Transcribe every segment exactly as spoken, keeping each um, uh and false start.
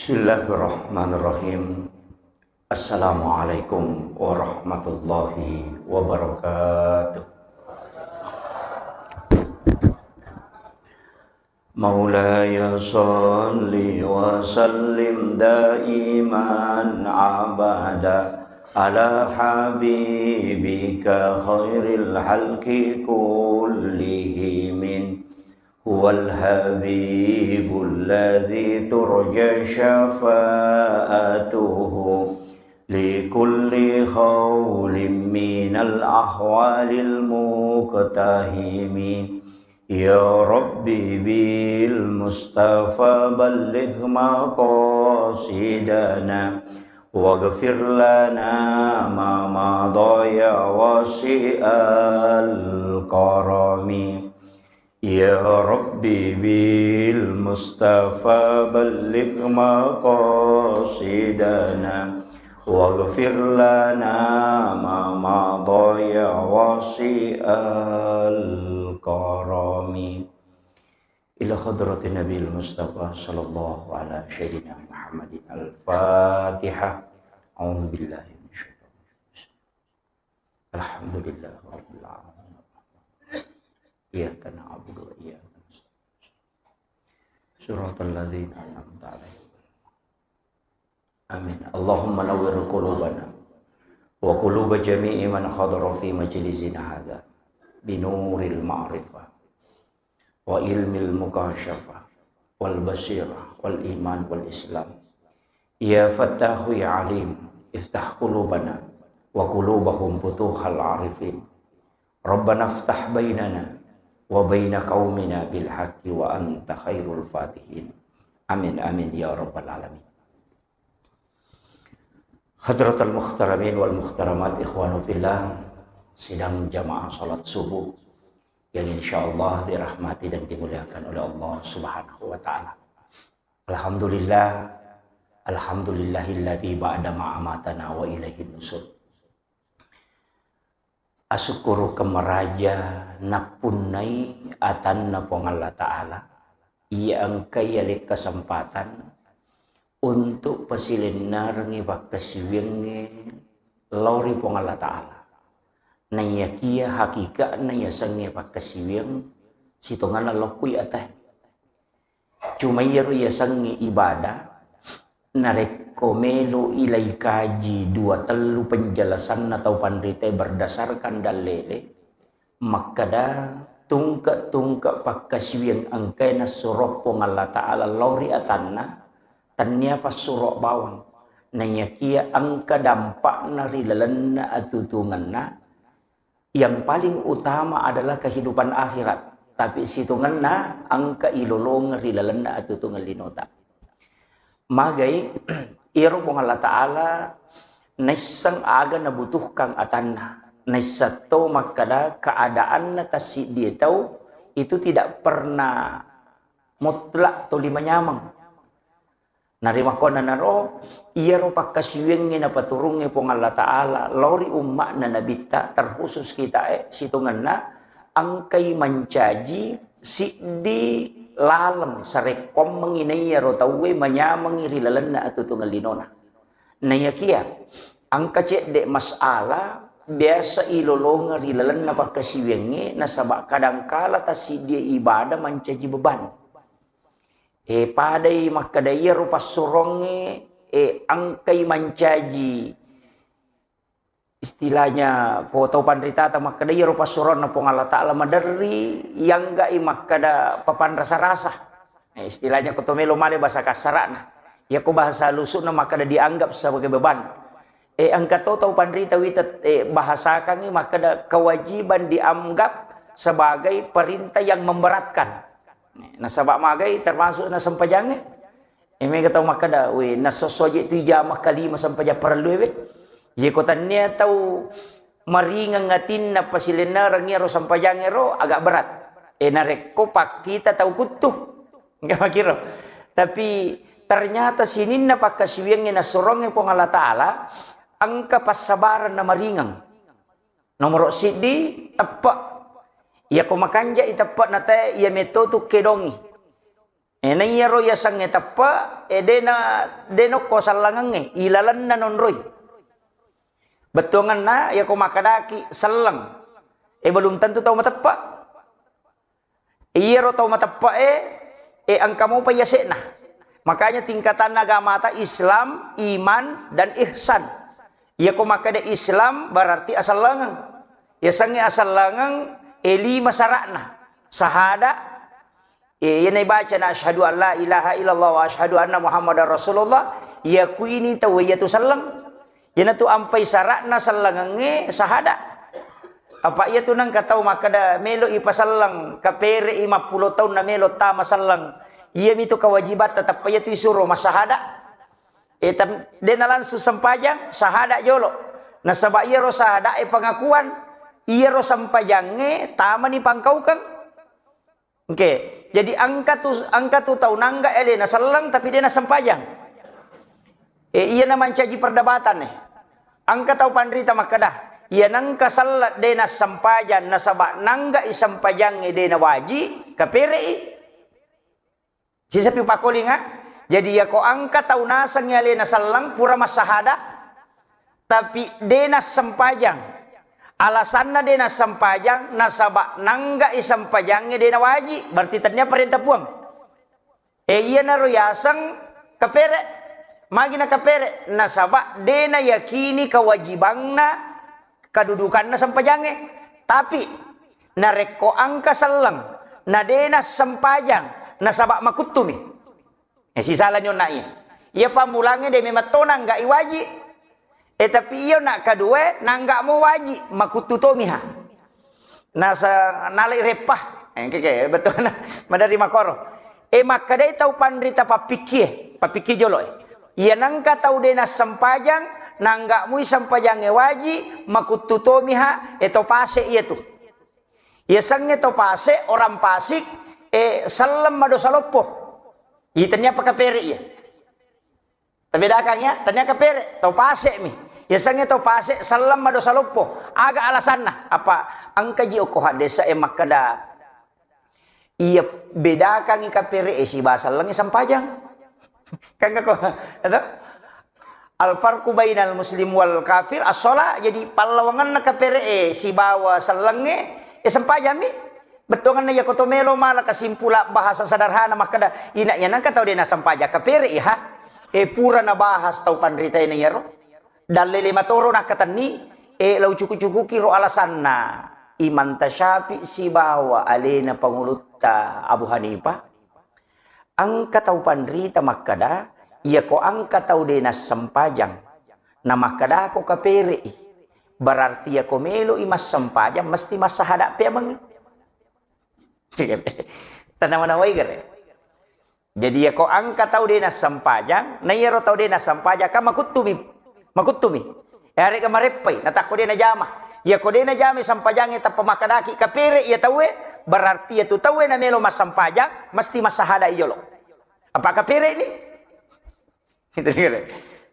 Bismillahirrahmanirrahim. Assalamualaikum warahmatullahi wabarakatuh. مولاي صل وسلم دائما أبدا على حبيبك خير الخلق كلهم. هو الحبيب الذي ترجى شفاعته لكل هول من الأهوال المقتحم. يا رب بالمصطفى بلغ مقاصدنا واغفر لنا ما مضى يا واسع الكرم. يا رب بالمصطفى بلغ مقاصدنا واغفر لنا ما مضى يا واسع الكرم. إلى حضرة النبي المصطفى صلى الله على سيدنا محمد الفاتحة. أعوذ بالله من الشيطان الرجيم. الحمد لله رب العالمين. إياك نعبد وإياك نستعين. صراط الذين أنعمت عليهم. آمين. اللهم نور قلوبنا وقلوب جميع من حضر في مجلسنا هذا بنور المعرفة وعلم المكاشفة والبصيرة والإيمان والإسلام. يا فتاح يا عليم، افتح قلوبنا وقلوبهم فتوح العارفين. ربنا افتح بيننا وبين قومنا بالحق وأنت خير الفاتحين. آمين، آمين يا رب العالمين. Hadratal muhtaramin wal muhtaramat, ikhwanu fillah, sidang jamaah salat subuh yang insyaallah dirahmati dan dimuliakan oleh Allah Subhanahu wa Ta'ala. Alhamdulillah, alhamdulillahilladzi ba'da ma amatana wa ilaihin nusur. Asukkurukeng maraja nappunnai atanna Puang Allah Ta'ala, iya engkai yaleng kesempatan untuk pasilennerengngi pakkasiwiyangnge lao ri Puang Allah Ta'ala. Naiyakiya hakika'na yasengnge pakkasiwiyang sitongenna lokku ri atae. Cuma iyaro yasengnge ibadah, narekko melo'i laikaji dua tellu penjelasanna tau panritae berdasarkan dallele, makkeda tungke-tungke pakkasiwiyang engkae nassuro Puang Allah Ta'ala lao ri atanna, tennia passuro bawang. Naiyakiya engka dampakna ri lalenna atutungenna, yang paling utama adalah kehidupan akhirat, tapi sitongenna engka ilolongeng ri lalenna atutungeng linota. Magai, iyaro Puang Allah Ta'ala naisseng aga nabutuhkan atanna, naisseng to makkeda keadaanna tassiddie tau itu tidak pernah mutlak tuli manyameng. Narimakkuannanaro, iyaro pakkasiwiyangnge napaturungnge Puang Allah Ta'ala lao ri umma'na Nabitta, terkhusus kitae, sitongenna engkai mancaji siddi laleng sarekkoammengngi naiyaro tauwe manyamengngi ri lalenna atutungeng linona. Naiyakiya engka cedde masalah biasa ilolongeng ri lalenna pakkasiwiyangnge, nasaba kadangkala tassiddie ibadah mancaji beban. E, padai makkeda iyaro passurongnge, e, engkai mancaji, istilahnya ko tau panritata makkeda iyaro passuronNa Puang Allah Ta'ala maderri, iyangga'i makkeda papanrasa-rasa. E, istilahnya ko to melo male bahasa kasara'na. Iyako bahasa halusu'na makkeda dianggap sebagai beban. E, engka to tau panrita wita, e, bahasakangngi makkeda kewajiban dianggap sebagai perintah yang memberatkan. Nasaba magai termasuk na sempajangnge. E, mega tau makkeda, "We, nasosso je tu jama kalima sempajang parellu we." Ye ko tannia tau maringeng atinna pasilennereng iyaro sempajangnge ro agak berat. E, narekko pakkita tau kuttu. Enggak makiro. Tapi ternyata sininna pakkasiwiangnge nassurongnge Puang Allah Ta'ala, engka passabareng na maringeng. Nomoro siddi, teppe'. Iyako makanja'i teppe'na tae, iya metto tu kedongi. E, na iyaro yasengnge teppe, e, dena, dena ko sellengengnge, ilalenna nonroi. Bettuangenna, yako makkedaki selleng, e, belum tentu tau mateppe. Iyaro tau mateppe'e, e, engka mopa yase'na. Makanya tingkatanna agamata Islam, iman, dan ihsan. Iyako makkeda Islam berarti asellengeng. Yasengnge asellengeng, e, lima sara'na. Sahada, e, iyana ibacana asyhadu an la ilaha illallah wa asyhadu anna Muhammadar Rasulullah, yakuini tau iyatu selleng. Iyanatu ampai sara'na sellengengnge sahada. Apa iyatu nengka tau makkeda melo ipaselleng, kapere'i mappulo taunna melo tama selleng. Iyamitu kewajibatta, tappa iyatu isuro massahada. E, tam-, dena langsung sempajang, sahada jolo. Nasaba iyaro sahada e pengakuan, iyaro sempajangnge tamani pangkaukeng. Oke, jadi engka tu, engka tu tau nangga alena selleng tapi dena sempajang. E, iyana mancaji perdebatan e. Engka tau panrita makkeda, iya nengka selleng dena sempajang nasaba nangga i sempajangnge dena waji, kapere'i. Sisapi pakolinga, jadi yako engka tau nasengngi alena selleng pura massahada, tapi dena sempajang. Alasanna dena sempajang, nasaba nangga i sempajangnge dena waji, berarti tennia parenta Puang. E, iyanaro yaseng kapere. Magi na kapere? Nasaba dena yakini kewajibanna, kedudukanna sempajangnge. Tapi narekko engka selleng, na dena sempajang, nasaba makuttumi. E, sisalani onna iya. Iya pammulangnge de memang to nangga i waji. E, tapi iyo na kadue nangga mo waji, makuttu tomiha. Nasa-, nalai reppa. E, engke ke, betul na. Madari makoro. E, makkedai tau panrita pappikkie, pappikkie jolo e. Iya nengka tau de nassempajang, nangga mui sempajangnge waji, makuttu tomiha, e, to pase iyatu. Yasengnge to pase, orang pasik, e, selleng madosa loppo. Itennia apa kapere iya. Tabedakang ya, tennia kapere, to pase mi. Yasengnge to pase, selleng madosa loppo. Aga alasanna? Apa engka ji okko haddesa e makkeda, iya bedakangi kapere e siba sellengnge sempajang. Kan ko, atau? Al farqu bainal muslim wal kafir as-shalah, jadi pallawangenna kapere'e sibawa sellengnge, e, sempajammi. Bettuangenna iyako to melo mala kesimpulan bahasa sederhana makkeda, ina iya nengka tau de nassempajang kapere iya, ha? E, pura nabahas tau panritae na iyaro. Dallele matoro nakkatenni, e, lau cuku-cukuki ro alasanna Imam Tasyafi sibawa alena pangulutta Abu Hanifah. Engka tau panrita makkeda, iyako engka tau de nassempajang, na makkedako kapere'i, berarti iyako meloi massempajang mesti massahada peamengngi. Tanawa-nawai gare. Jadi iyako engka tau de nassempajang, na iyaro tau de nassempajang, kan makuttumi, makuttumi. Yarega mareppai, natakko de najama. Iyako de najamai sempajangnge tappa makkedaki kapere iya tauwe, berarti iyatu tauwe namelo massempajang, mesti massahada iyolo. Apa kapere ni? Gitu, gitu.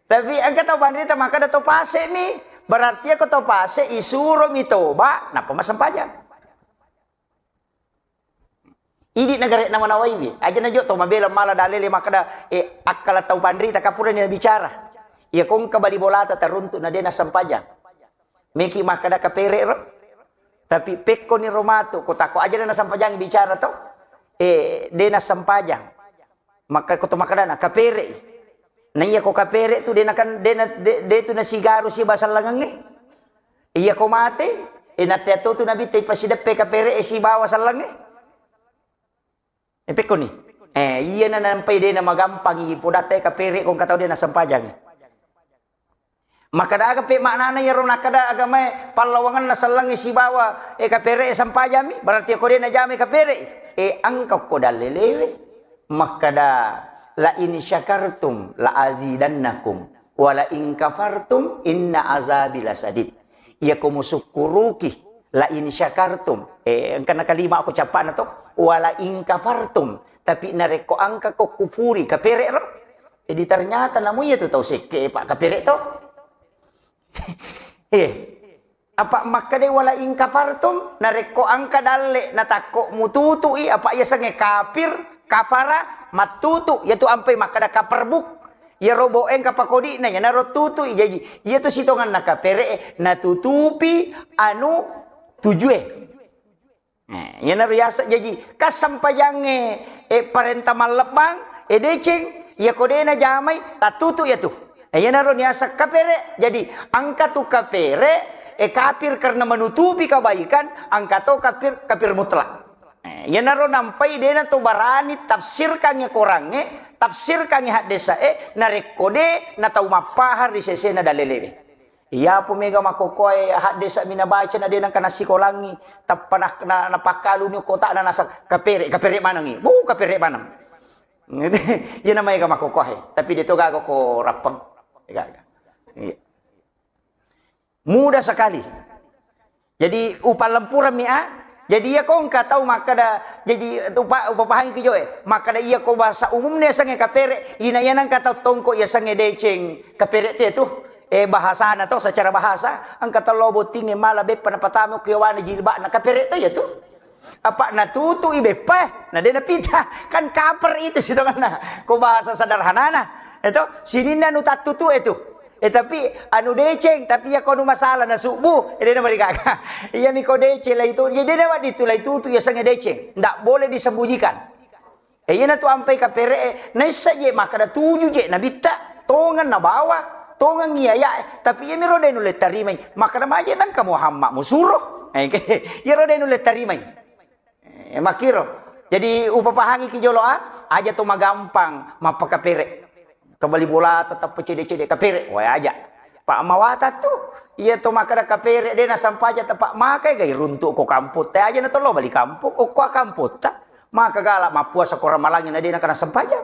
Tapi engka tau panrita makkeda to pase mi, berarti iyako to pase isuromi toba, nappa massempajang. Idi nagare nawa-nawaiwi, aja najo to mabela mala dalele makkeda, e, akkala tau panrita kapurani nabicara. Iyako engka bali bolata taruntu na de nassempajang. Meki makkeda kapere ro. Tapi pekkoni ro matu, ko tako aja de nassempajang bicara to. E, de nassempajang. Makka ko to makkedana, kapere'i. Na iya ko kapere tu de nakan-, de na-, de, de tu nasigaru siba sellengengnge. Iya ko mate, e, natteatto tu nabitta ipasideppe kapere'e sibawa sellengnge. E, pekkoni. E, iya na nampai de namagampang i podatta e kapere ko engka tau de nassempajang. Makkeda aga pe maknana iyaro nakkeda agamae pallawangenna sellengnge sibawa, e, kapere'e sempajammi, berarti ko de najamai kapere'i. E, engka ko dallelewe. Makkeda, "La in syakartum la azidannakum, wa la in kafartum inna azabi lasadid." Iyako musukkuruki, la in syakartum, e, engkana kalima ko cappana to, wa la in kafartum, tapi narekko engka ko kufuri, kapere ro. Jadi ternyata namu iya tu tau sekke, Pak, kapere to. Eh, apa makkeda wala in kafartum, narekko engka dalle natakko mututu'i, apa yasengnge kafir, kafara, Mattutu, iyatu ampai makkada kaperbuk. Iyaro bo engka pakodi'na, iyanaro tutu i. Jaji, iyatu sitonganna kapere'e, natutupi anu tujue. Eh, iyanaro yaseng jaji, kasempajangnge, eh, parenta mallebbang, eh, deceng, iyako de najamai, tattutu iyatu. Eh, iyanaro niaseng kapere. Jadi, engka tu kapere, eh, kafir karena menutupi kebaikan, engka to kafir, kafir mutlak. Eh, iyanaro nampai dena to barani tafsirkangngi korangnge, tafsirkangngi haddesae, narekko de natau mappahang ri sesena dalelewe. Iyapo mega makkokkoe haddesa mi nabaca na de nengka nassikolangngi, tappa na, na, napakkaluni kotakna naseng, "Kapere, kapere manengngi." Bu, kapere maneng. Iyana maega makkokkoe, tapi de to gaga ko rappeng. Gaga. Iya. Mudah sekali. Jadi, upallempurammi, ah. Jadi, iya ko engka tau makkada, jadi, upa-, upapahangi ki joe. Makkada iya ko bahasa umumna yasengnge kapere, ina iya nengka tau tongko yasengnge deceng. Kapere te tu, eh, bahasana to, secara bahasa. Engka tau lao bottingnge mala beppa napatama ku yawana jilbabna. Kapere to iya tu. Apa natutu'i beppa, na de napita. Kan kaper itu sitonganna. Ko bahasa sederhanana. Itu, sininna nu tattutu itu. Eh, tapi anu deceng, tapi iya ko nu masalah na subuh, eh, de namarigaga. Iya mi ko deceng lai tu, jadi de nawaddi tu lai tutu iya sengnge deceng. Ndak boleh disembunyikan. Eh, iya natu ampai kapere, eh, naissa je makkada tuju je nabitta, tongeng nabawa, tongeng iya ya, eh, tapi iya miro de nulle tarimai. Makkada maje nengka Muhammad musuro. Eh, iya ro de nulle tarimai. Eh, makkiro. Jadi, upapahangi ki jolo, ah, aja to magampang mappakapere. Kebali bola tetap cede-cede kapere. Wah, aja. Pak mawata tu, iya to makkada kapere de nasampaja tepak makai gai runtuk ko kampung. Te aja na tolo bali kampung, okko kampung ta. Maka gala mappuasa ko ramalangi na de nakana sampaja.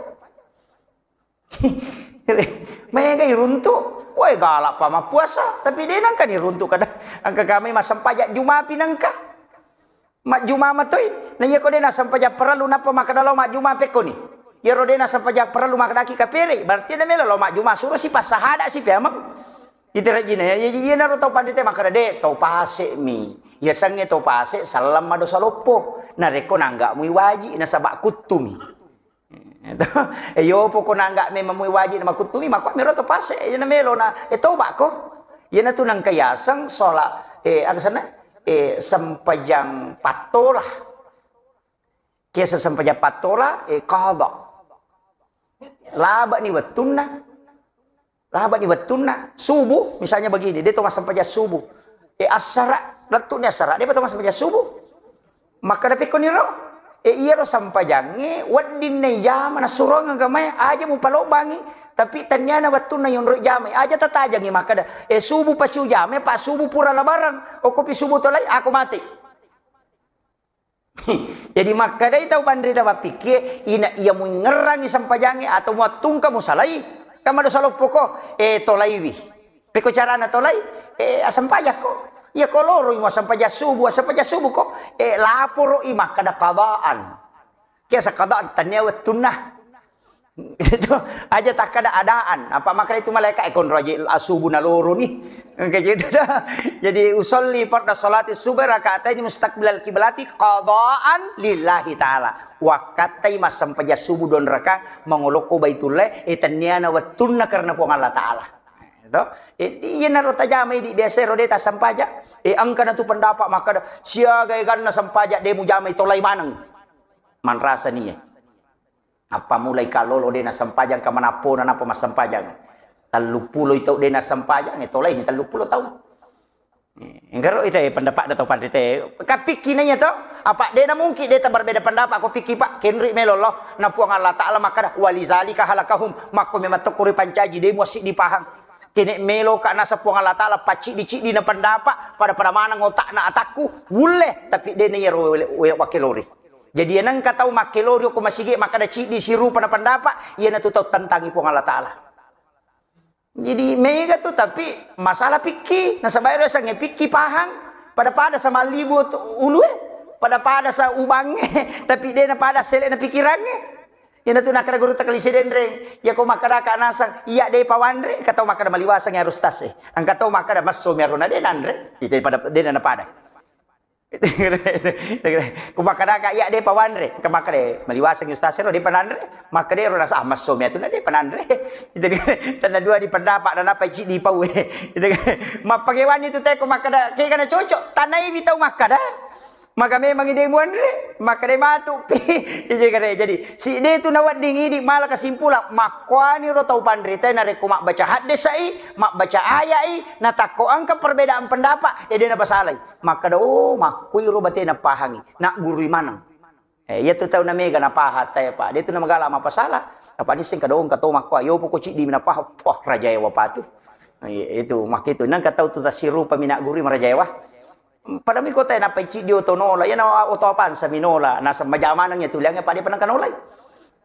Mega iruntu, woi, galak pa mappuasa, tapi de nengka ni runtu kada, engka kami massempajang Juma pi nengka. Majjuma matoi, na iya ko de nassempajang parellu nappa makkada lao majjuma pekkoni. Iyaro de nassempajang parellu makkadaki kapere, berarti na melo lao majjuma suro si passahada si peameng. Ite rajina ya, iya naro tau pandite makkada de, tau pase mi. Iya sengnge tau pase, sallang madosa loppo. Narekko nangga mui waji, nasaba kuttumi. Eh, yo poko nangga memang mui wajib na makuttumi, mako miro to pase, eh, na melo na, eh, toba ko. Iyana tu nangka yaseng sola, eh, aga sana, eh, sempajang pattola. Kiasa sempajang pattola, eh, qada. Laba ni wettunna. Laba ni wettunna subuh, misalnya begini, de to massempajang subuh. Eh, assara, lettu ni assara, de to massempajang subuh. Makkada pekkoniro, eh, iyaro sempajangnge wedding naijama nassurongeng agamae, aja mupalobangi, tapi tenniana wettunna yonroi jamai, aja tatajangi makkada, eh, subuh pasi ujamai, pa subuh pura labarang, okkopi subuh tolai, ako mate. Jadi makkadai tau panrita mappikkie, ina iya muingngerangi sempajangnge atau muattungka musalai, kan madosa loppoko, eh, tolaiwi. Pekko carana tolai, eh, assempajakko. Iya ko loroi muassempajang subuh, assempajang subuh ko, eh, laporoi makkada qadaan. Kiasa qadaan, tennia wettunna. Itu aja takkada adaan. Apa makkada itu malaikat, eh, konro aja asubu naloro ni. Kayak gitu dah. Jadi, "Usolli farda salati subuh rakaataini mustaqbilal kiblati qadaan lillahi ta'ala." Wakkattai massempajang subuh dua rakaat mangolokko Baitullah, eh, tenniana wettunna karena Puang Allah Ta'ala. Itu. Eh, iyanaro tajamai di biasa ro de tassempajang. Eh, engkana tu pendapat makkada, siaga eganna sempajang de mujamai tolai maneng. Manrasa niya. Appammulai kallolo de nassempajang, ka manappona nappa massempajang. Telluppulo tau de nassempajang, eh, tolaini telluppulo tau. Eh, engkaro ita, eh, pendapat da tau panrita. Kapikki naiya to, apa de namungkin de tabarbeda pendapat ko pikki, Pak, kenri melo lo, na Puang Allah Ta'ala makkada, "Walizalika halakahum," makko memang tokko ripancaji, de muassiddi pahang. Kene melo ka nasa Puang Allah Ta'ala pacciddi-ciddi na pendapat, pada-pada maneng otakna atakku, wulle, tapi de na iyaro we-, we-, wakkelori. Jadi, nengka tau makkelori okko masigi makkada ciddi sirupa na pendapat, iyanatu tau tentangi Puang Allah Ta'ala. Jadi, mega tu, tapi masalah pikki, nasaba ero yasengnge pikki pahang, pada-pada sama libu tu ulue, pada-pada sa ubangnge, tapi de na pada sele na pikirangnge. Iyanatu nakkada guru takali sedenreng, iya ko makkada ka nasang, iya de pawanre, ka tau makkada maliwaseng harus tas e. Engka tau makkada messo mi arona de nanre, ite pada de na pada. Ko makkadaka, "Iya, depa wanre." Engka makkada, "Maliwaseng ustaz ero, depa nanre." Makkada ero rasa, "Ah, massomi atu na depa nanre." Itu kan, tanda dua di pendapat, dan apa ciddi pau. Itu kan, mappagewani tu teko makkada, kegana cocok, tanai wi tau makkada. Maka memang ide muanre, makkada matu pi. Jadi, si de tu nawedding idi mala kesimpulan, makkuani ro tau panrita narekko mabbaca haddesai, mabbaca ayai, natakko engka perbedaan pendapat, ede napasalai. Makkada, "Oh, makkuiro bate napahangi, naggurui maneng." Eh, iya tu tau namega napahang tae, Pak. Dia tu namagala mapasala. Apa nisseng kadong kato makko, "Ayo poko ciddi mi napahang." Wah, rajae wapatu. Iya, itu makkitu. Nang katau tu tasirupa mi naggurui marajae wa. Pada mi kota nappa ciddi oto nola. Iya na oto apansa mi nola. Nasa majamaneng ya tuliange pada pernah kanolai.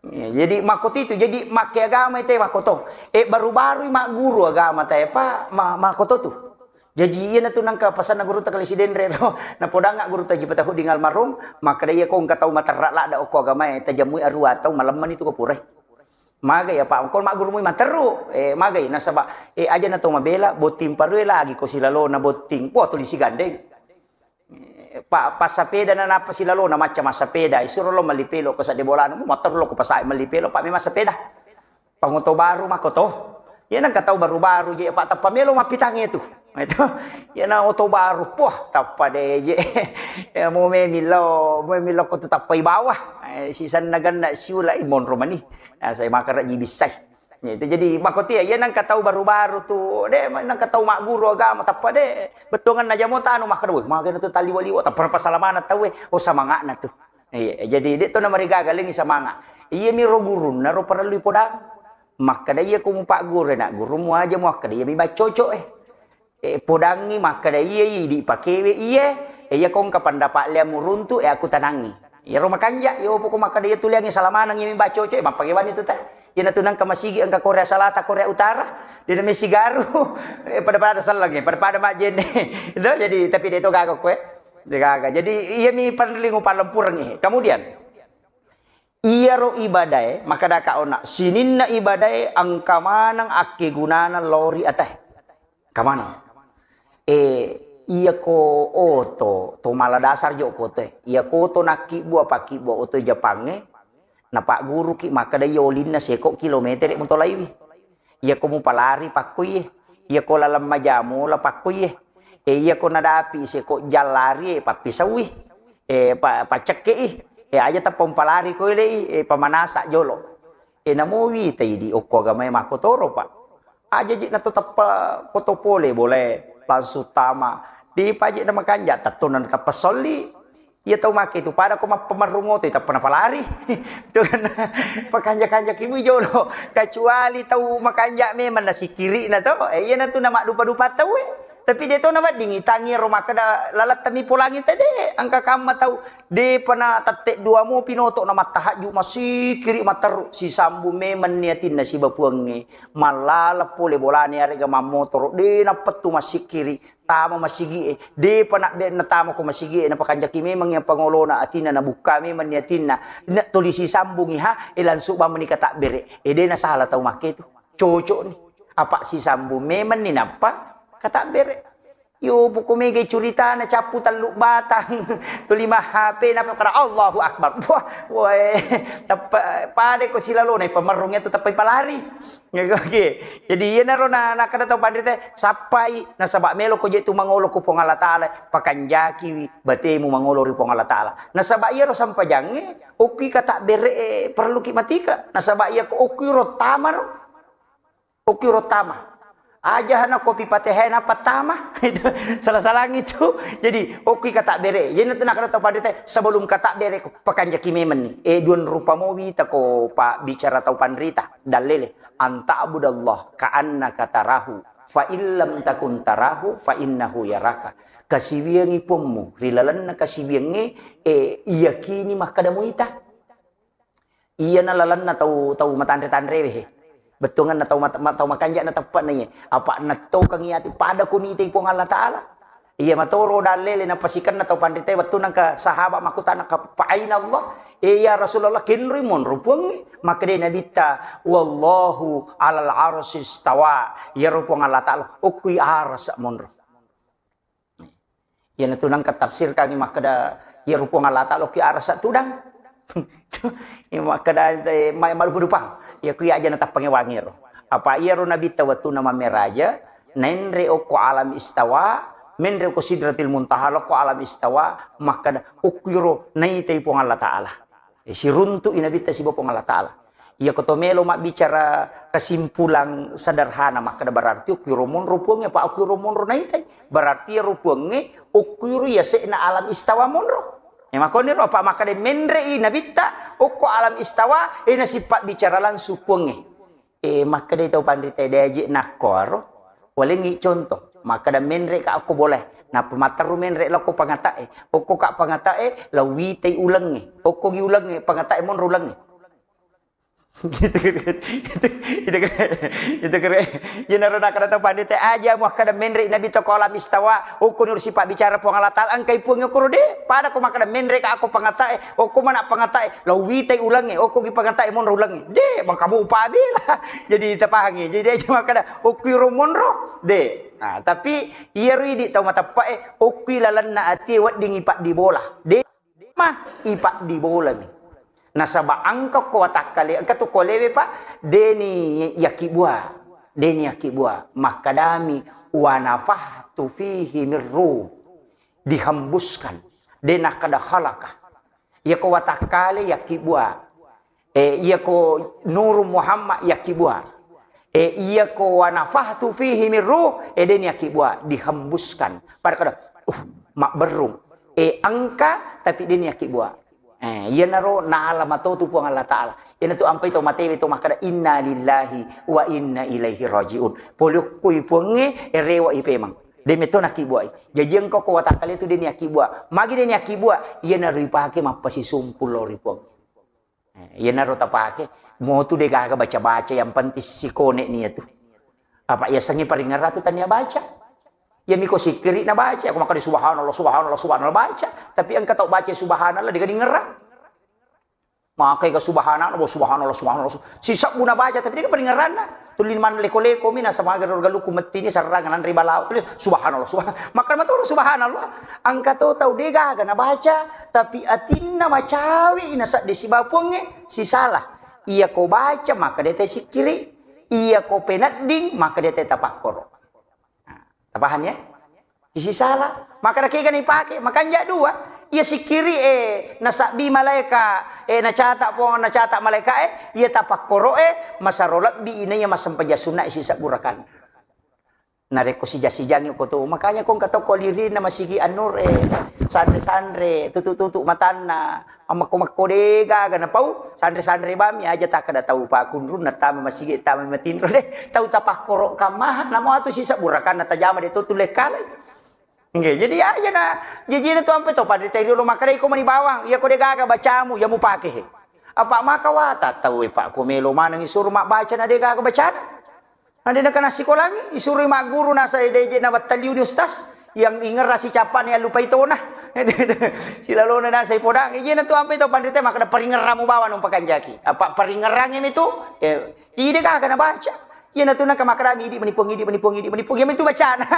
Iya, jadi makkotitu, jadi makke agama ite makkoto. Eh, baru-baru magguru agama tae, Pak, ma-, makkoto tu. Jaji, iyanatu nangka pasanna gurutta Kali Sidenre ro, napodangnga gurutta Haji Patahuddin almarhum, makkeda, "Iyako engka tau materra ladda okko agamae, tajammui arua tau, malemmani tu ko purae." Magai apa engko maggurumui materru, eh, magai nasaba, eh, ajana to mabela, botting parue lagi ko silalona botting, wah, tuli sigandeng. Eh, pa-, passapeda na nappa silalona macca massapeda, isuro lo melli pelo ko sadde bolana, mu materru lo ko pasai melli pelo, pa memang sepeda. Pangoto baru makkoto. Iya nengka tau baru-baru je, Pak, tappa melo mappitangnge tu. Itu. Iya na oto baru, puah, tappa de je. Ya, mu memillo, mu memillo ko tu tappai bawah. Eh, sisanna ganna siulai monro mani. Nah, saya makan raji bisai. Ya, itu jadi makkotia, iya nengka tau baru-baru tu. De, nengka tau magguru agama, tappa de. Bettuangan najamo tanu makkeda, "Woi, magana tu taliwa-liwa, tappa pasalamana tau, eh." Oh, samangana tu. Iya, jadi de to namarigaga lengi samanga. Iya mi ro gurunna ro parellu podang. Makkeda iya ko mupagguru na guru muaja muakkeda iya mi baccoco eh. Eh, podangngi makkeda iya idi pakewe iye. Eh, iya ko engka pendapat lea muruntu eh aku tanangi. Iya ro makanja, yo poko makkeda iya tuliangi salamanang iya mi baccoco eh mappagewani tu ta. Iya natu nangka masigi engka Korea Selatan, Korea Utara. Dia namanya Sigaru. Eh, pada-pada sellengi, pada-pada majene. Itu jadi tapi de to gaga koe. Degaga. Jadi, iyami panrelling upallempurengngi. Kemudian, iyaro ibadae, makkedaka ona, sininna ibadae engka maneng akkegunana lao ri atae. Engka maneng. Eh, iyako oto, to mala dasar jo kotoe. Iyako oto nakkibbua, pakkibbuang oto Japangnge, napagguruki makkeda iya olinna seko kilometere mutolaiwi. Iyako mupalari pakkuiye, iyako laleng majamola pakkuiye, e, iyako nadapi seko jallari e pappisaui, e, pa-, paccekkei, e, aja tappa mupalari koilei, e, pamanasa jolo. E, namo wita idi okko agamae makkotoro, Pak. Aja ji nato tappa koto pole bolae langsung tama. Dipaje na makanja tattona tappa solli. Iya tau make tu pada ko mappamerrung oto tappa napalari. Itu kan pakanja-kanja ki mui jolo. Kecuali tau makanja memang nasikiri na to. Eh, iya na tu namaddupa-dupa tau eh. Tapi de to nawedding itangi ro makkeda lalattami polangi tede. Engka kamma tau de pana tette dua mo pinoto na mattahajju masikiri materru sisambung memang ni atinna siba puangnge. Mallala pole bolane arega mammotoro de nappettu masikiri. Tama masigi e, depa nabbe-, natama ko masigi e, napakanjaki memang yang pangolona atinna, nabukka memang ni atinna, na tuli sisambungi ha, e langsung bamani katabbere, e de nasala tau make tu, cocok ni, apa sisambung memang ni nappa katabbere. Yo, poko mega curitana cappu tellu batang, tuli ma H P napa kara Allahu Akbar. Wah, wah, teppa, pada ko silalona, pamerrung itu teppa palari. Oke. Jadi iyanaro na, nakkeda tau panrita, sappai nasaba melo ko je tu mangolo ko Puang Allah Taala, pakanjakiwi batemu mangolo ri Puang Allah Taala. Nasaba iyaro sampajangnge, okki kata bere, eh, perlu ki matika. Nasaba iya ko okki ro tamaro. Okki ro tama. Aja hana kopi patehai napa tama. Itu salah-salah itu. Jadi okki kata bere. Jadi nanti nakkeda tau panrita, sebelum kata bere ko pakanjaki memang ni. Eh, duan rupa mo wita ko pa bicara tau panrita. Dallele. Anta'budallah ka'annaka tarahu, fa illam takun tarahu, fa innahu yaraka. Kasiwiangi Puammu, ri lalenna kasiwiangnge, eh, iyakini makkeda muita. Iyana lalenna tau, tau matanre-tanrewe, he. Bettuanganna tau mat-, ma-, tau makanja na teppe'na iye. Apa nattokangi ati pada ko nitai Puang Allah Taala. Iya matoro dallele napasikenna tau panritae wettu nangka sahabat makkutana ka, "Fa aina Allah?" "Eh, ya Rasulullah, kenroi monro Puangnge?" Makkeda Nabitta, "Wallahu alal arsy istawa." Iyaro Puang Allah Taala okkoi aras monro. Iyanatu nengka tafsirkangngi makkeda, iyaro Puang Allah Ta'ala okki arasa tudang. Iya makkeda, eh, ma-, madupa-dupang. Iya ku iya aja natappangngi wangiro. Apa iyaro Nabitta wettunna mammeraja, naenre okko alam istawa, menre okko Sidratil Muntaha, lokko alam istawa, makkeda, okkiro naitai Puang Allah Ta'ala. Eh, siruntu'i Nabitta sibawa Puang Allah Ta'ala. Iyako to melo mabbicara kesimpulan sederhana, makkeda berarti okkiro monro Puangnge, apa okkiro monro naitai. Berarti iyaro Puangnge okkiro yase'na alam istawa monro. Eh, makoniro apa makkeda menre'i Nabitta okko alam istawa, eh, nasipabbicara langsung Puangnge. Eh, makkedai tau panrita, de aje nakkoaro. Walengngi contoh, makkeda menre ka okko bolae. Nappa matteru menre lokko pangatae. Okko ka pangatae, la uwitai ulengnge. Okko gi ulengnge, pangatae monro ulengnge. Gitu, gitu, gitu, gitu, gitu. Iyanaro nakkeda tau panrita, aja muakkeda menre Nabitta ko alam istawa. Okko ni urusi pabbicara Puang Allah Ta'ala, engkai Puang okko ro de. Pada ko makkeda menre ka okko pangatae. Okko mana pangatae, la uwitai ulengnge, okko gi pangatae monro ulengnge. De, maka mupa bela. Jadi tapahangngi. Jadi aja makkeda, okkiro monro. De. Nah, tapi iyaro idi tau mateppe'e, okkoi lalenna atie wedding ipaddi bola. De, ma, ipaddi bolami. Nasaba engka ko watakkale, engka tu kolewe, Pak, deni yakkibua. Deni yakkibua. Makkedami, wa nafahtu fihi min ruh. Dihembuskan. De nakkeda khalaqa. Iyako watakkale yakkibua. Eh, iyako Nuru Muhammad yakkibua. Eh, iyako wa nafahtu fihi min ruh, eh, deni yakkibua, dihembuskan. Pada kada, uh, mabberrung. Eh, engka, tapi deni yakkibua. Eh, iyanaro naala matotu Puang Allah Ta'ala. Iyanatu ampai to matewe to makkeda, "Inna lillahi wa inna ilaihi raji'un." Pole okkoi Puangnge, eh, rewa i pemang. De metto nakkibuai. Jaji engka ko watakkale tu deni yakkibua. Magi deni yakkibua? Iyanaro ipake mappasisumpul lao ri Puang. Eh, iyanaro tapake. Motu de gaga baca-baca, yang penting sikone ni iyatu. Apa yasengnge paringerrang tu tania baca. Iya miko sikkiri na baca, ko makkeda subhanallah, subhanallah, subhanallah baca. Tapi engka tau baca subhanallah de gaga dingerrang. Makai ga subhanallah, subhanallah, subhanallah. Sisebbu na baca, tapi de gaga paringerranna. Tuli maneng leko-leko mi nasaba aga ro galukku mettini sarrang nanre balawo. Tuli subhanallah, subhanallah. Makkeda maturu subhanallah. Engka to tau de gaga na baca, tapi atinna macawe i nasedde sibawa Puangnge, sisala. Iyako baca, makkeda te sikkiri. Iyako penedding, makkeda te tapakkoro. Nah, tapahang ya? Isi sala. Maka nakega nipake, makanja dua. Iya sikkiri e nasabbi malaika e nacata po nacata malaika e, iya tapakkoro e masaro lebbi inaiya massempajang sunna e sisebbu rakaat. Narekko sija-sijangi ko to, makanya ko engka to ko lirinna masigi anur e sanre-sanre, tutu-tutu matanna. Ammakko-makko de gaga napau, sanre-sanre bami aja takkeda tau pakkunrung nattama masigi, tama matinro de, tau tapakkoro kammaha, namo atu sisebbu rakaat natajama de to tulle kalai. Nggih, jadi aja na jajina tu ampe to panrita riolo makkeda iko mani bawang, iya ko de gaga bacamu, ya mupake he. Apa maka wata tau e Pak ko melo maneng isuro mabbaca na de gaga bacana. Na de nakana sikolangi, isuroi magguru nasai de je nabattaliuni ustaz, yang ingerra sicappani allupai tona. Silalona nasai podang, ijena tu ampe to panrita makkeda paringerramu bawang nung pakanjaki. Apa paringerrangi mi tu? Eh, ide gaga nabaca. Iyena tu naka makkeda idi mani Puang, idi mani Puang, idi mani Puang. Iya mi tu bacana.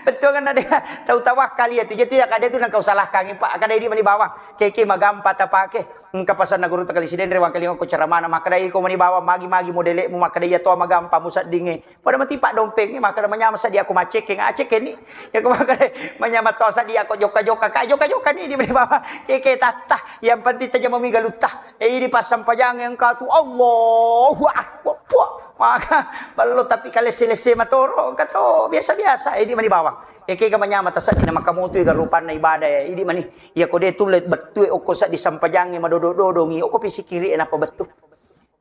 Betul kan ada tau tawakkal iya tu. Jadi ya kada tu nang kau salahkan Pak, kada idi mani bawang. Keke magampa tapake. Engka pasanna guru takali sidenre wangkalinga ko ceramana makkeda iko mani bawang magi-magi modelekmu makkeda iya to magampa museddinge. Pada mati paddompeng, makkeda manyameng sadi ako maccekeng, accekenni. Iya ko makkeda manyameng to sadi ako jokka-jokka, ka jokka-jokka ni di bawah. Keke tatta, yang penting tajamami galutta. Eh, idi passampajang engka tu Allahu Akbar. Puh. Maka ballo tapi kalesse-lesse matoro, engka to biasa-biasa, eh, idi mani bawang. Keke ga manyameng tasaddi na makamotu ga rupanna ibadah, eh, idi mani. Iya ko de tulle bettue okko saddi sampajangnge madodo-dodongi, okko pisikiri e nappa bettu.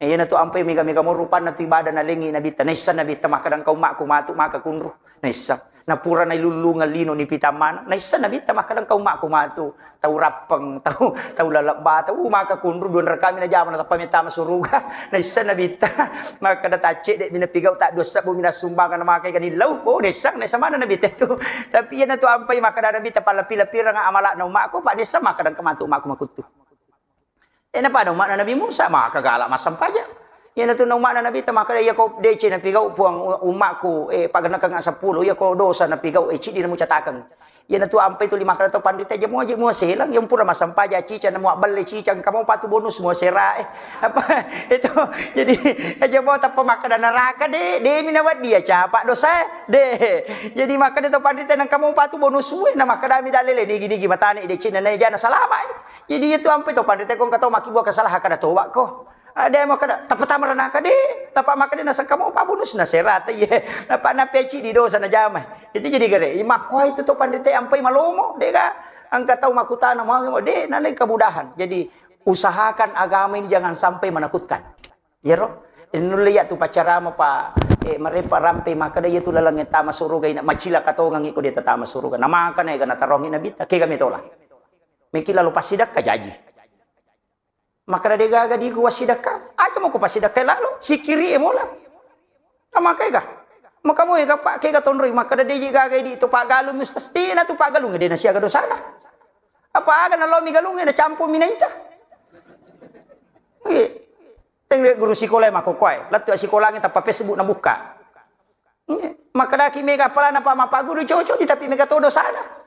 Eh, iyanatu ampai mega-mega mo rupanna tu ibadah nalengi Nabitta. Naisseng Nabitta makkeda engka ummakku matu maka kunru. Naisseng. Napura nailullungeng lino nipitang maneng. Naisseng Nabitta makkeda engka ummakku matu. Tau rappeng, tau, tau lalebba, tau maka kunru dua rekami najama natappa mettama suruga. Naisseng Nabitta makkeda taccedde mi napigau, ta dua sebbu mi nassumbangeng namakai ganillau. Oh, naisseng, naisseng maneng Nabitta tu. Tapi iyanatu ampai makkeda Nabitta pallappi-lappireng amala'na ummakku, pa naisseng makkeda engka matu ummakku makuttu. Eh, napada umma'na Nabi Musa, maka gala massempajang. Iyanatu na umma'na Nabitta makkeda, "Iyako deceng napigau Puang u-, umma'ku, eh, pagennekeng seppulo, iyako dosa napigau, eh, ciddi namucatakeng." Iyanatu ampai tuli makkeda to panrita, "Aja mua, aja mua selang, yang pura massempajang cicang, namua belle cicang, engka mo patu bonus mua sera, eh." Apa itu? Jadi, aja mua tappa makkeda neraka, de, de mi nawedding iya capa dosa, de. Jadi makkeda to panrita, "Engka mo patu bonus sue," na makkeda mi dalele, "Nigi-nigi matane decenna na ejana salama, eh." Jadi itu ampai to panrita, ko engka to makkibua kesalahan kada toba ko. Ada yang mau kada, tappa tama ranaka de, tappa makkeda naseng kamu pa bonus na serata ye. Apa na peci di dosa na jama. Itu jadi gare. Imakko itu to panrita ampai malomo, de ga. Engka tau makutana mau, de, nalai kemudahan. Jadi usahakan agama ini jangan sampai menakutkan. Yero, nulle ya tu pacarama pa, eh, marepa rampe makkeda iya tu laleng tama suruga ina macila katongang iko de tama suruga. Namaka na ega natarongi Nabitta, kega metola. Meki lalo passidakka jaji. Makkeda de gaga di gua sidakka. Aja mako pasidakka lalo, sikiri e mola. Amaka ega. Maka mo ega pa kega tonroi makkeda de gaga di to pagalung mustas de na tu pagalung de na siaga dosana. Apa aga na lo mi galung e na campo mi naita. Iya. Teng guru sikola e makkokoe. Lettu sikolangi tappa Facebook na buka. Iya. Makkedaki mega apalana pa mappaguru cocok di tapi mega todo sana.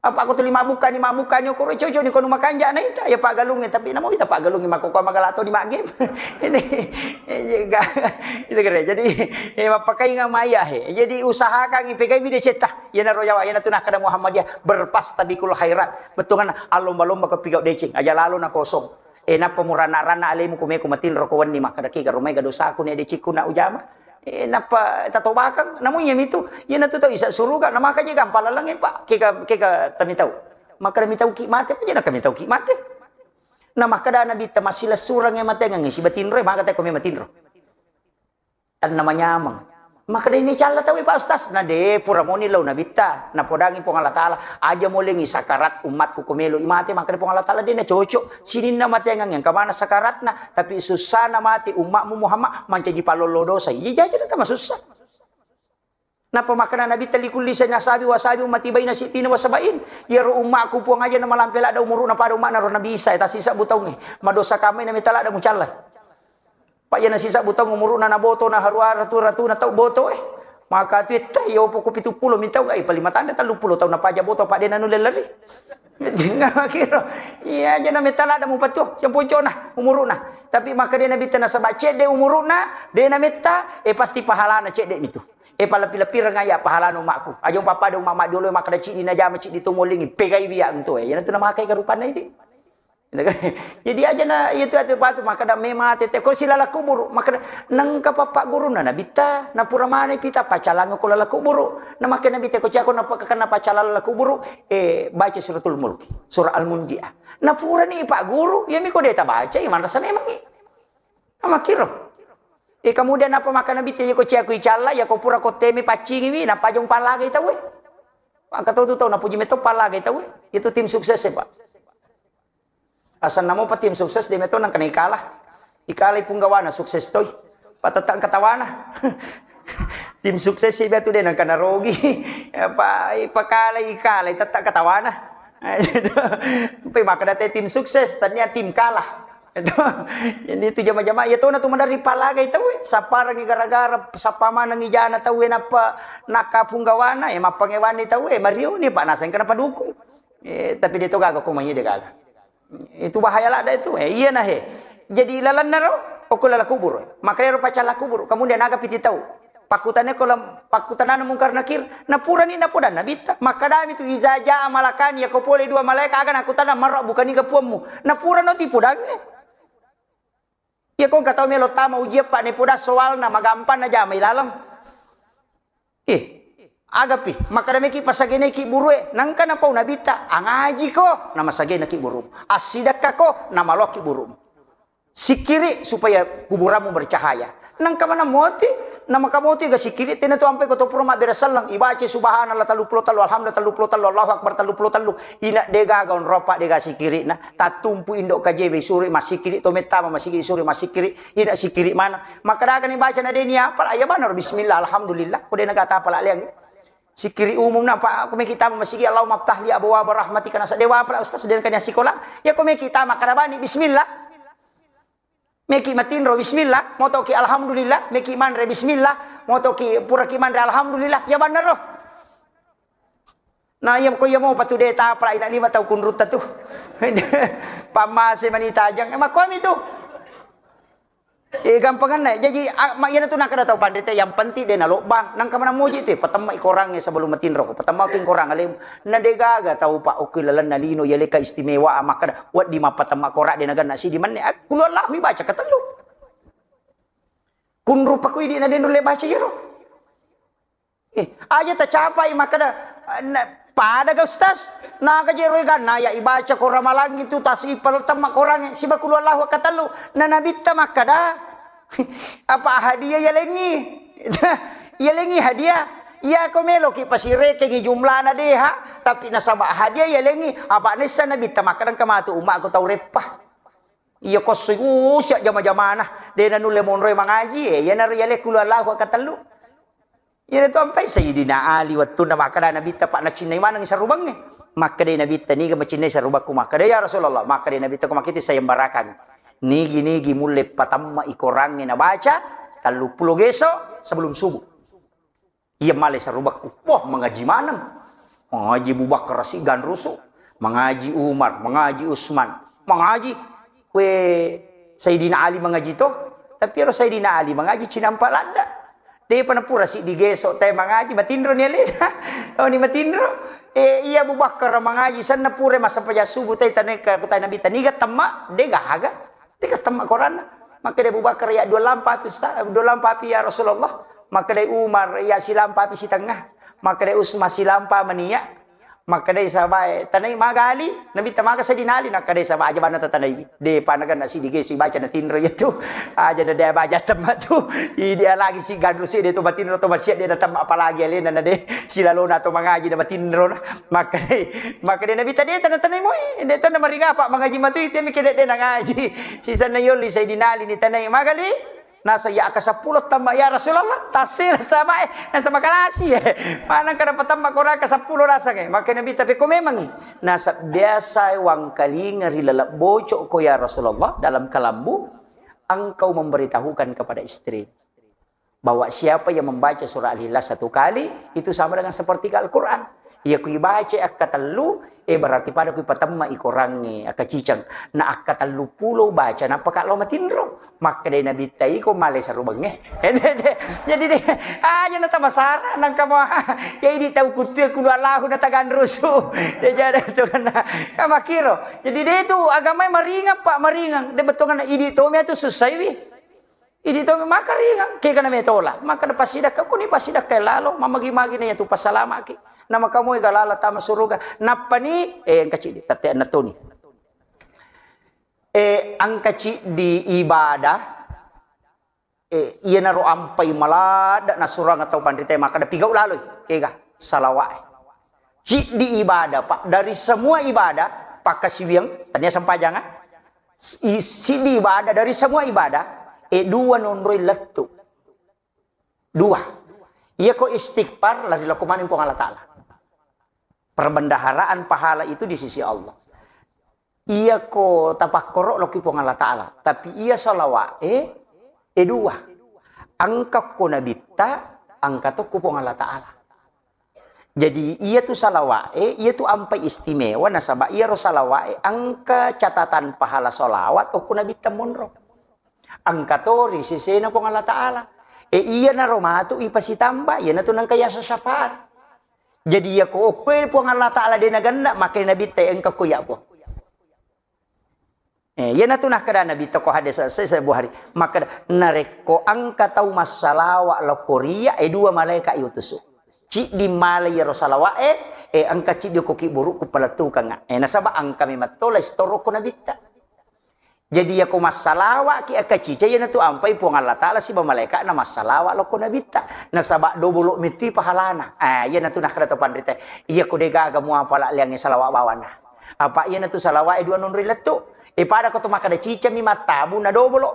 Apa aku tuli mabbukani, mabbukani, okoro cocok ni kono makanja naita, ya paggalungnge, tapi namo ita paggalungnge makkokkoe magala to di maggame. Ini, ini ga-, itu kira. Jadi, eh, mappakainga maya he. Jadi usahakan ipegai video cetta. Yana rojawa, yana tunah kada Muhammadiyah berpastabikul khairat. Betungan alomba-lomba kepigau deceng, aja lalo na kosong. Eh, nappa muranna-ranna alemu kumeko matinro ko wenni makkeda, "Kega rumai ga dosaku ne decikku na ujama?" Eh, nappa tatobakang, namu iya mitu, iya natu tau isa suruga, na maka je gampang laleng, eh, Pak. Kega, kega tamitau. Makkeda mitauki mate, apa je naka mitauki mate? Na makkeda Nabitta massilessureng e matengeng sibatinro, maka teko me matinro. Tenna manyameng. Makkeda ini calla tau, Pak Ustaz. Na de pura moni lao Nabitta. Napodangi Puang Allah Taala, "Aja molengi sakarat ummatku ko melo i mate," makkeda Puang Allah Taala, de na cocok. Sininna matengeng yang kemana sakaratna, tapi sussana mate ummatmu Muhammad mancaji palollo dosa. Iya jaji na tama sussa. Napa makkeda Nabitta, "Likulli sanasabi wasabi ummati baina sittina wasabain." Iyaro ummatku Puang aja na malampe ladda umuruna pada ummatna ro Nabi Isa, tasisa butaungi. Madosa kamai na meta ladda mucalla. Pajana sisa butang umuruna na boto na harua ratu-ratu na tau boto, eh. Maka tu etta, iya opo ko pitu pulo mi tau, eh, paling matanda tellu pulo tau na paja boto, pa de na nulle lari. Kiro. Iya, aja na metta ladda mupatuo, siampuncona umuruna. Tapi maka de na bitta nasaba cedde umuruna, de na metta, eh, pasti pahalana cedde mitu. Eh, palepi-lepireng aya pahalana umakku. Aja umpappada umak maddiolo makkeda cidi na jama cidi to molingi, pegai biya untu, eh. Iya na tu na makai garupanna idi. Jadi aja na, iya tu atu patu, makkeda memang ate te ko silala kuburu, makkeda nengka papa guruna Nabitta, na pura mane pita pacalang ko lala kuburu. Na makkeda Nabitta ko cako na pakakana pacalang lala kuburu, eh, baca suratul mulk, surah Al-Munjiah. Na pura ni Pak Guru, iya mi ko deta baca, iya manrasa memang i. Amakkiro. Eh, kemudian apa makkeda Nabitta, iya ko cako icalla, iya ko pura ko teme paccingi wi, na pajong palagai tau, eh. Angka tau tu tau, na puji metto palagai tau, eh. Itu tim sukses, eh, Pak. Asanna mopa tim sukses de metto nengka na ikala. Ikalai punggawana sukses toi. Patetta engka tawana. Tim sukses iba tu de nengka narogi. Apa ipakala ikalai tetta engka tawana. Pe makkeda te tim sukses, tania tim kalah. Itu. Jadi itu jama-jama, iya tona tu maderri palagai tau, eh. Sapparengi gara-gara, sappa manengi jana tau, eh, nappa nakka punggawana, eh, mappangewani tau, eh, marioni, Pak, naseng kenapa dukung. Eh, tapi de to gaga ko mai de gaga. Itu bahaya ladda itu. Eh, iya nah, he. Jadi lalenna ro, okko lala kubur. Makanya ro pacalla kubur. Kemudian aga piti tau. Pakkutane ko lam-, pakkutanana Mungkar Nakir. Na purani napoda Nabitta. Makkedami tu, "Iza jaa malakani," yako pole dua malaika aga nakkutana, "Marra bukaniga puammu?" Na purano tipodangnge. Iya ko engka tau melo tama ujian, Pak, nepoda soalna magampang najama ilaleng. Eh, agapi, makkeda meki pasageneki burue, nangka napau Nabitta, angajiko, namasagenaki burumu. Assidakkako, namaloki burumu. Sikkiri supaya kuburanmu bercahaya. Nangka mana moti, namaka moti ga sikkiri, tena tu ampai ko to pura mabbere selleng, ibaca subhanallah tellu pulo tellu, alhamdulillah tellu pulo tellu, Allahu akbar tellu pulo tellu. Ina de gaga onropa de ga sikkirina. Tattumpu indo kajebe isuro massikkiri, to mettama massikkiri isuro massikkiri, ina sikkiri mana. Makkadagani baca na de ni apala, iya banaro bismillah, alhamdulillah, ko de na gata apala leang. Sikkiri umum na pa, ko meki tama massikkiri, Allahumma ftah li abwaba rahmatika, nasa de wapala ustaz, de na kania sikola. Ya ko meki tama kada bani bismillah. Meki matinro, bismillah, motoki alhamdulillah, meki manre, bismillah, motoki puraki manre, alhamdulillah, ya bannaro. Nah, iya ko iya mopa tu de tapala ina lima tau kunrutta tu. Pammase mani tajang, eh, makkomi tu. Eh, gampanganna. Jaji, ah, ma-, iyana tu nakkeda tau panrita, yang penting de nalobbang. Nangka mana muji tu, patemma i korangnge sebelum matinro, patemma ki korang alemu. Na de gaga tau pa okki lalenna lino, iya leka istimewa, makkeda, wedding mappatemma korang de naganna sidi menne. Ah, kulu Allahu ibaca katellu. Kunrupa ku idi na de nulle baca iyaro. Eh, aja tacapai makkeda, na, pada ga Ustaz? Naga jero iganna ya ibaca korang malangi tu tasipal temma korangnge siba kulu Allahu katellu. Na nabitta makkeda, apa hadiah yalengi? Yalengi hadiah. Iya ko meloki pasirekengi jumlana deha, tapi nasaba hadiah yalengi, apa nessa nabitta makkeda engka matu umma ko tau reppa. Iya ko sigusia jama-jamana, de nanulle monroi mangaji, eh, iyanaro yale kulu Allahu katellu. Iyana tu ampai Sayyidina Ali wettunna makkeda Nabitta, pa nacinnai maneng sarubangnge. Makkedai Nabitta, "Niga macinnai sarubakku?" Makkeda, "Ya Rasulullah." Makkedai Nabitta, "Ko makkita sayembarakang. Nigi-nigi mulle patamma i korangnge nabaca telluppulo geso sebelum subuh." Iya male sarubakku. Wah, mangaji maneng. Mangaji Abu Bakar si ganrusu. Mangaji Umar, mangaji Usman. Mangaji. Kue Sayyidina Ali mangaji to. Tapi ero Sayyidina Ali mangaji cinampa ladda. Depa napura si digeso te mangaji, matinro ni alena. Oh, ni matinro. Eh, iya Abu Bakar mangaji, sanna pura masa paja subuh te taneka kutai Nabi taniga temma, de gaga. Tega temma koranna. Makkeda Abu Bakar, "Ya dua lampa api, Ustaz, dua lampa api, ya Rasulullah." Makkeda Umar, "Ya silampa api sitengah." Makkeda Usman, "Silampa mania." Makkeda sahabae, "Tanai magali?" Nabi tamaga sedinali, nakkeda sahabat, "Aja banna tatanai." De panaga nasi digesi baca na tinro itu. Aja na de baca temma tu. Idi lagi si ganru si de to matinro to masia de na temma apalagi alena na de silalona to mangaji na matinro na. Makkeda, makkeda Nabi tadi tana tanai moi. De to na mariga apa mangaji matu itu mikir de na ngaji. Sisenna yolli Sayyidina Ali ni tanai, "Magali?" Nasa, "Ya, aka seppulo tamba, ya Rasulullah." Tassila sahabae, nasa makalasi, eh. Manang kada patamma korang ka seppulo nasang, eh. Maka Nabi, "Tapi ko memangi?" Nasa, "Biasa wangkalinga ri laleng bocok ko, ya Rasulullah, dalam kalambu, engkau memberitahukan kepada istri bahwa siapa yang membaca surah Al-Ikhlas satu kali, itu sama dengan sepertiga Al-Quran." Iya ku ibaca akka tellu, eh, berarti pada ku ipatemma i korangnge, akka ciceng. Na akka tellu pulo baca, nappa ka lao matinro. Makkeda Nabitta, "Iko male sarubangnge." Jadi de, aja na tamasara, nangka mo, ya idi tau kuttu, kulu Allahu na taganrusu. De jada tu kana, ya makiro. Jadi de tu agama maringang, Pak, maringang. De betongana idi tomi atu susaiwi. Idi to maka ringang, kega na metola, maka na pasidakka, kuni pasidakka lalo, mamagi-magi na yatu pasalamaki. Na maka moi ga lalo tama suruga, nappani, eh, engka ciddi, tette na toni. Eh, engka ciddi ibadah, eh, iyanaro ampai maladda na surang atau panrita, maka na pigau laloi, kega, salawat. Ciddi ibadah, Pak, dari semua ibadah, pakkasiwiang, tania sempajang, ah. I-, siddi ibadah, dari semua ibadah, eh, dua nonroi lettu. Dua. Iya ko istighfar, lari lako maning Puang Allah Ta'ala. Perbendaharaan pahala itu di sisi Allah. Iya ko tapakkoro loki Puang Allah Ta'ala. Tapi iya salawat, eh, eh, dua. Engka ko nabitta, engka to ko Puang Allah Ta'ala. Jadi, iyatu salawa'e, iyatu ampai istimewa, nasaba iyaro salawa'e engka catatan pahala salawat okko Nabitta monro. Engka to ri sesena Puang Allah Ta'ala. E, iyanaro matu ipasitamba, iyanatu nengka yaseng syafaat. Jadi, iyako okkoe Puang Allah Ta'ala de nagenna, maka Nabitta engka ko iya, Puang. Eh, iyanatu nakkeda Nabi, toko hadis sahih Bukhari. Makkeda, narekko engka tau massalawa lokko riya, eh, dua malaika iutusu. Ciddi mala iyaro salawa'e, eh, engka ciddi ko kiburu ku palettukang. Eh, nasaba engka memetto lai sitoro ko Nabitta. Jadi, iyako massalawa'ki engka cica, iyanatu ampai Puang Allah Ta'ala siba malaika'na massalawa lokko Nabitta. Nasaba dobolo metti pahalana. Ah, iyanatu nakkeda to panrita. Iyako degaga muapala liangnge salawa bawanna. Apa iyanatu salawa'e dua nonroi lettu. E, pada ko to makkeda cicami mattabu na dobolo.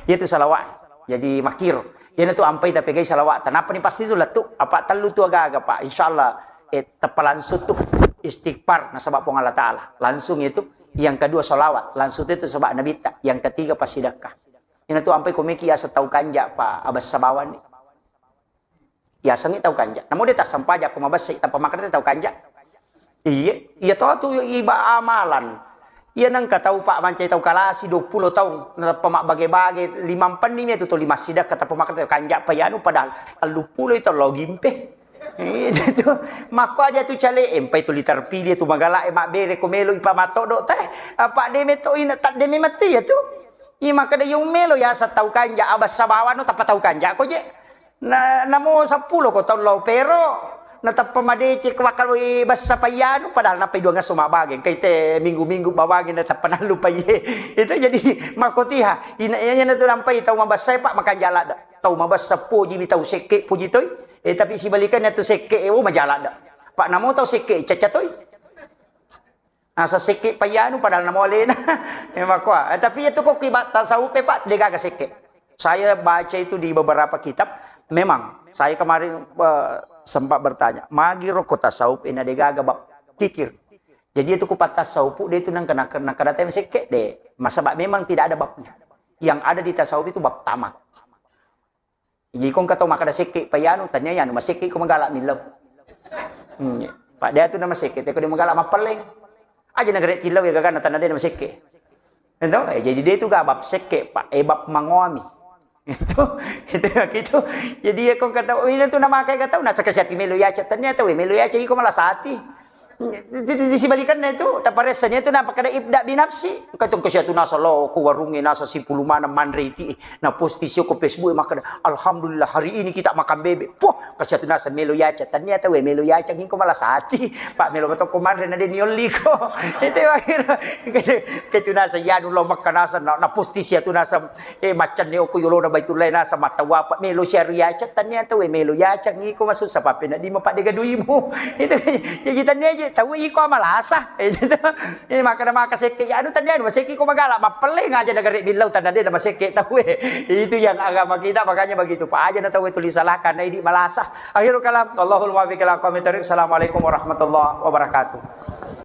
Iyatu salawa'e. Jadi makkiro. Iyanatu ampai tapegai salawa'ta. Nappani pasti tu lettu. Apa tellu tu aga-aga, Pak. Insyaallah, e, teppa langsung tu istighfar nasaba Puang Allah Ta'ala. Langsung itu. Yang kedua, sholawat. Langsung itu sebab Nabitta. Yang ketiga, passidekka. Ina tu ampai komeki asa tau kanja, Pak, abassa bawang ni. Yasengngi tau kanja. Namo de tassampaja ko mabessa tappa makkeda tau kanja. Iye, iya to tu iba amalan. Iya nengka tau, Pak, mancai tau kalasi dua puluh taung, natappa mabbage-bage, limampenni mi tu toli massidekka tappa makkeda tau kanja pa yanu, padahal tellu puluh itu lo gimpe. Itu tu, makko aja tu cale, empai tu liter pidi tu magala e mabbere ko melo ipa matoddo te. Apa de meto ina tak de memati ya tu. Iya makkeda yo melo yasa tau kanja, abassa bawang no tappa tau kanja ko je. Na, namo seppulo ko taung lao pero, natappa madeceng ko wakkaloi bessa payyanu, padahal nappai duang esso mabbage, engkai te minggu-minggu bawangi natappa nallupai. Itu jadi makkotiha, ina, iyana tu nampai tau mabessa e, Pak, makanja ladde. Tau mabessa poji mi tau sekke poji toi. Eh, tapi sibalikannya tu sekke e, oh, maja ladde. Pak, namo tau sekke caca toi. Nasa sekke payyanu padahal namo alena. Eh, makkoa. Eh, tapi itu kok kiba tasawuf e, Pak, degaga sekke. Saya baca itu di beberapa kitab, memang saya kemarin, eh, sempat bertanya, magi roko tasawuf ina degaga bab kikir. Jadi itu kupat tasawuf de itu nang kena, kena, kena tem sekke de. Masa bab memang tidak ada babnya. Yang ada di tasawuf itu bab tamak. Jadi ko engka tau makkeda sekke payyanu, tania yanu masekke ko magala millau. Hmm. Pak, de atu na masekke, te ko de magala mappelleng. Aja nagare tillau ya gagana tanah de na masekke. Ento, eh, jadi de tu ga bab sekke, Pak, eh, bab mangoami. Itu, itu, itu. Jadi ya ko engka tau, oh, ina tu namake ga tau, nasa kasiati melo yaca, tania tau, eh, melo yaca, iko malasati. Di, di, di sibalikanna itu, taparessani itu napakkeda ibda binafsi. Engka tu engka siatu nasa lao ko warungnge nasa sipulu maneng manre iti, eh, na posting sio ko Facebook e makkeda, "Alhamdulillah hari ini kita makan bebek." Poh, engka siatu nasa melo yaca, tania tau e melo yaca, ngingko malasati. Pak melo matokko manre na de niolliko. Itu akhirnya, engka tu nasa yanu lao Mekka nasa, na, na posting siatu nasa Eh, maccanni okko yolona Baitullah nasa mattawapa melo siaru yaca, tania tau e melo yaca, ngiko masussa papena dima padde gaduimu. Itu, jadi tania je tau iko amalasa. Eh, gitu. Eh, makkeda maka sekke ya anu tania anu sekke ko magala mappelle ngaja nagare billau tanda de masekke tau e. Itu yang agama kita makanya begitu. Pak aja na tau e tuli salahkan na idi malasa. Akhirul kalam, Allahul muwaffiq ila aqwamit thariq. Assalamualaikum warahmatullahi wabarakatuh.